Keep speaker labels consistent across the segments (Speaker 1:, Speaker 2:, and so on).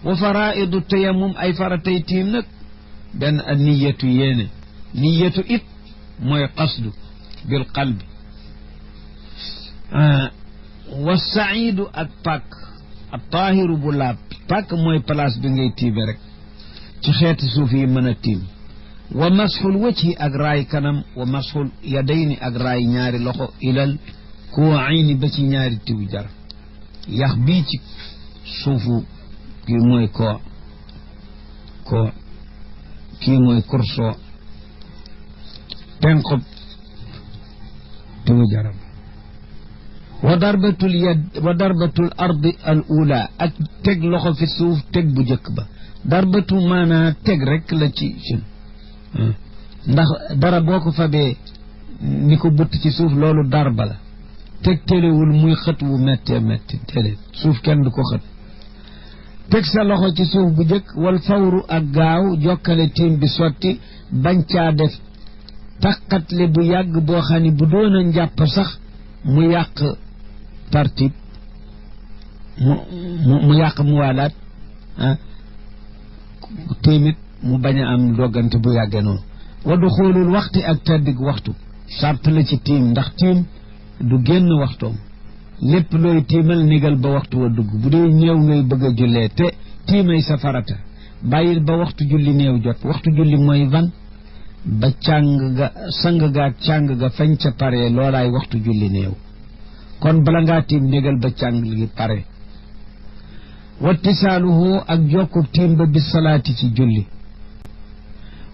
Speaker 1: wa faraidu tayammum ay faratay tiim nag benn a niyatu yéene niyatu it mooy qasdu bil qalbi wa saidu ak pàkk ak taahiru bu laab pàkk mooy place bi ngay tiime rek ci xeeti suuf yi mën a tiim wa masxul wajhi ak raay kanam wa masxul yadayni ak raay ñaari loxo ilal kuwayni ba ci ñaari tiw jar yax bii ci suufu kii mooy koo kii mooy kursoo penqub tiwu jaram wa darbatul yad wa darbatul ardi al ula ak teg loxo fi suuf teg bu jëkk ba darbatu maanaa teg rek la ci sun ndax dara boo ko fabee ni ko butt ci suuf loolu darba la teg téléwul muy xët wu méttee métti télé suuf kenn du ko xët teg sa loxo ci suuf bu jëkk wal fawru ak gaaw jokkale tiim bi sotti bañ caa def taqatle bu yàgg boo xam ne bu doon a njàpp sax mu yàq tartib mu yàq mu waalaat tiimit mu bañ a am doggante bu yàggee noonu waddu xoolul waxti ak teddig waxtu sart la ci tiim ndax tiim du génn waxtoom lépp looy tiimal nigal ba waxtu wa dugg bu dee néew ngay bëgg a jullee te tiimay sa farata bàyyil ba waxtu julli néew jot waxtu julli mooy van ba càng ga sang ga ak càng ga fañ ca pare loolaay waxtu julli néew kon bala ngaa tiim nigal ba càng gi pare wattisaaluhu ak jokku tiim ba bis salaati ci julli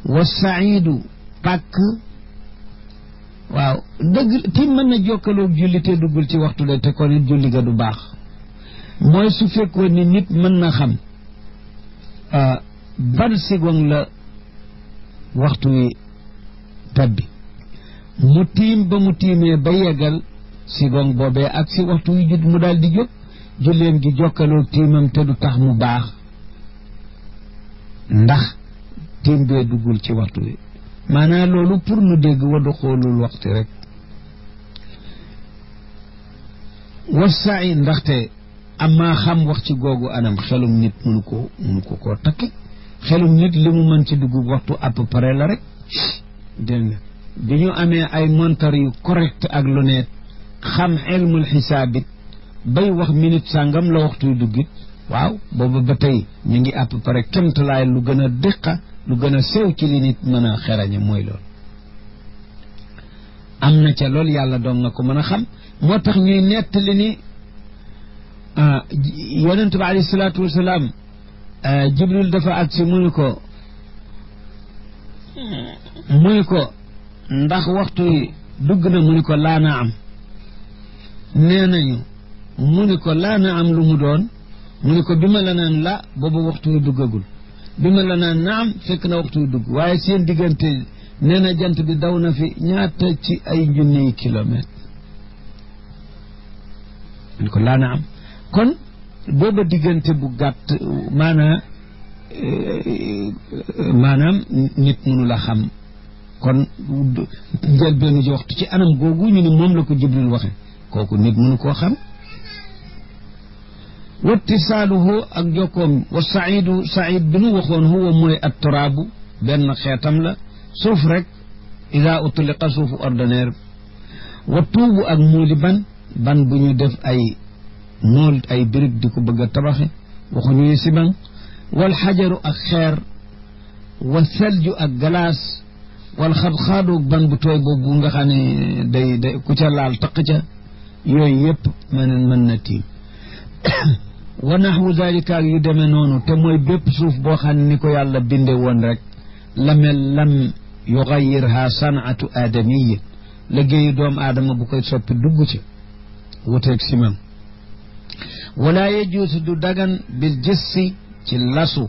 Speaker 1: wa saidu pàkk waaw dëgg tiim mën na jokkaloog julli te duggul ci waxtu de te kon it julli ga du baax mooy su fekkoon ni nit mën na xam ban seconde la waxtu wi tabbi mu tiim ba mu tiimee ba yeggal seconde boobee ak si waxtu wi jut mu daal di jóg julleem gi jokkaloog tiimam te du tax mu baax ndax tiim bee duggul ci waxtu wi maanaam loolu pour nu dégg waddu xoolul waxtu rek wasaay ndaxte amaa xam wax ci googu anam xelum nit mënu ko koo takki xelum nit li mu mën ci dugg waxtu à peu près la rek dégg nga bi ñu amee ay montar yu correct ak lu ne xam ilmul xisaabit bay wax minute sàngam la waxtu yu duggit waaw boobu ba tey ñu ngi à peu près kemtalaay lu gën a dëqa lu gën a sew ci li nit mën a xerañe mooy loolu am na ca loolu yàlla doon nga ko mën a xam moo tax ñuy nettali ni yonent bi alayhi salaatu wasalaam jibril dafa agsi mu ni ko ndax waxtu yi dugg na mu ni ko laa na am nee nañu mu ni ko laa na am lu mu doon mu ni ko bi ma la naan la boobu waxtu yi duggagul bi ma la naan naam fekk na waxtu yu dugg waaye seen diggante nee na jant bi daw na fi ñaata ci ay junniy kilomètre ñu ko laa na am kon booba diggante bu gàtt maanaam nit mënu la xam kon njël benn ji waxtu ci anam googu ñu ne moom la ko Jibril waxe kooku nit mënu koo xam wattisaaluhu ak jokkoom wa saidu said bi nu waxoon huwa mooy at turaabu benn xeetam la suuf rek ida utliqa suufu ordinaire wa tuubu ak muuli ban bu ñu def ay mool ay birig di ko bëgg a tabaxe waxuñuy siban wal xajaru ak xeer wa selju ak glace wal xadxaadu ban bu tooy boobu nga xam ne day ku ca laal taq ca yooyu yëpp mën na tiim wa naxwu dalika ak yu demee noonu te mooy bépp suuf boo xam ne ni ko yàlla binde woon rek lam yugayirha sanatu aadamiyin liggéeyu doomu aadama bu koy soppi dugg ci wuteeg simam wala yajuusu du dagan bil jëssi ci lasu